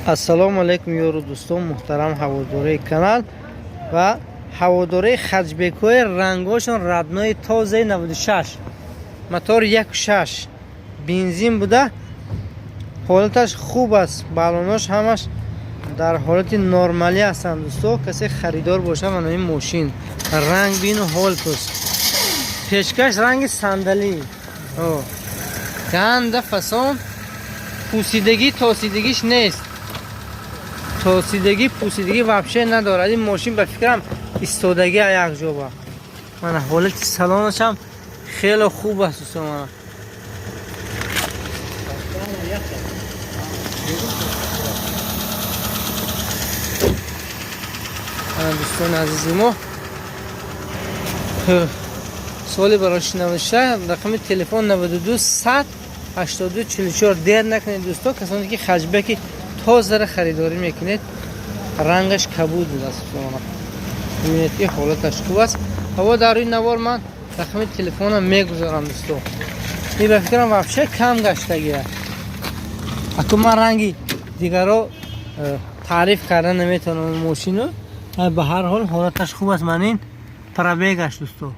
Ассалому алайкум, ёру дӯстон, муҳтарам ҳаводораи канал ва ҳаводораи хэтчбекҳои рангҳошон родной, тозаи 96, мотор 1.6, бензин буда, ҳолаташ хуб аст, баллонош ҳамаш дар ҳолати нормалӣ ҳастанд. Дӯсто, касе харидор боша, мана ин мошин ранг бину ҳолтус, пешкаш ранги сандалӣ, ганда фасон, пусидагӣ тосидагиш нест, тосидагӣ пусидагӣ вообще надорад. Ин мошин, ба фикрам, истодагӣ якҷоба. Мана, ҳолати салонашам хеле хуб аст, дӯсто. Мана, мана, дӯстони азизи мо, соли барои 96, рақами телефон 92 100 82 44. Дер накунед, дӯсто, касоне ки хэтчбеки тозара харидорӣ мекунед. Рангаш кабуд будааст. Бибинед, ки ҳолаташ хуб аст. Ҳаво дар рӯи навор ман рақами телефонам мегузорам. Дӯсто, ин, ба фикрам, вообще кам гаштагия. Аку ман ранги дигаро таъриф карда наметавонам мошино. Ба ҳар ҳол, ҳолаташ хуб аст. Ман ин пробегаш, дӯсто,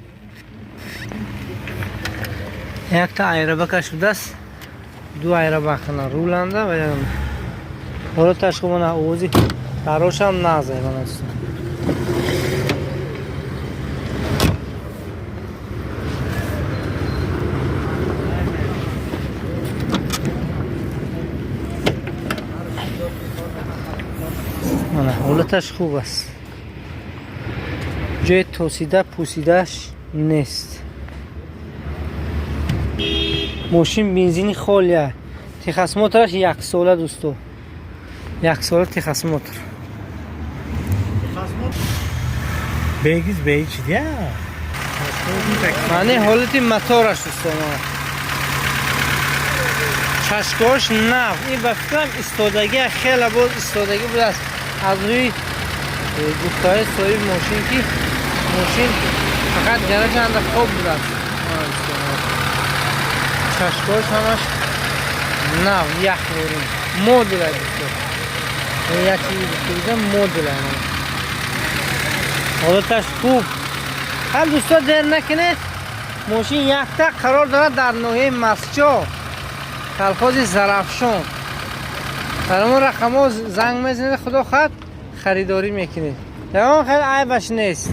якта айрабакаш будааст, ду айрабакана руланда ва ҳолаташ хуб. Мана, овози дарошам назай, мана, дӯсто. Мана, ҳолаташ хуб аст, ҷои тосида пусидааш нест. Мошин бензини холия, техосмотраш яксола, дӯсто, яксола техосмотр. Бегиз бейчи дия. Маъни ҳолати мотораш, дӯсто, мана, чашкош нав. Ин, ба фикрам, истодагия, хеле боз истодагӣ будааст. Аз рӯи гуфтаҳои соҳиби мошин, ки мошин фақат гаражанда хоб будааст. Чашкош ҳамаш нав, ях дорим, модела, дӯсто. Як чизи гуфта будам, модела, ҳолаташ хуб. Ҳам, дӯсто, дер накунед. Мошин якта қарор дорад дар ноҳияи Мастчо, колхози Зарафшон. Дар ҳамон рақамҳо занг мезанед, худо хоҳад, харидорӣ мекунед. Ягон хел айбаш нест.